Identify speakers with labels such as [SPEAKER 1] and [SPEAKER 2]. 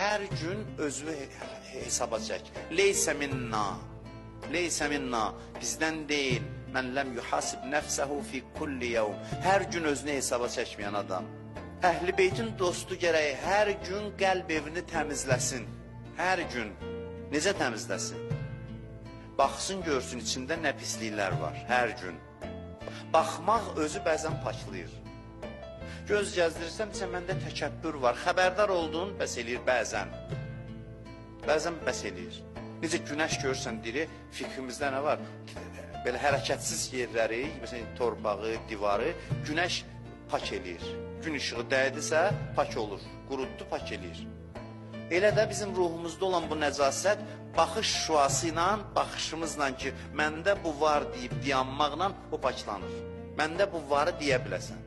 [SPEAKER 1] Hər gün özünü hesaba çək. Leysə minna, leysə minna, bizdən deyil. Mən ləm yuhasib nəfsəhu fi kulli yevm. Hər gün özünü hesaba çəkməyən adam. Əhl-i beytin dostu gərək hər gün qəlb evini təmizləsin. Hər gün. Necə təmizləsin? Baxsın, görsün içində nə pisliklər var hər gün. Baxmaq özü bəzən paklayır. Göz gəzdirirsən, sən məndə təkəbbür var. Xəbərdar oldun, bəs eləyir bəzən. Bəzən bəs eləyir. Necə günəş görürsən diri, fikrimizdə nə var? Belə hərəkətsiz yerləri, məsələn, torpağı, divarı günəş pak eləyir. Gün işığı dəydisə, pak olur. Qurutdu, pak eləyir. Elə də bizim ruhumuzda olan bu nəcasət baxış şüası ilə, baxışımızla ki, məndə bu var deyib dayanmaqla o paklanır. Məndə bu varı deyə biləsən.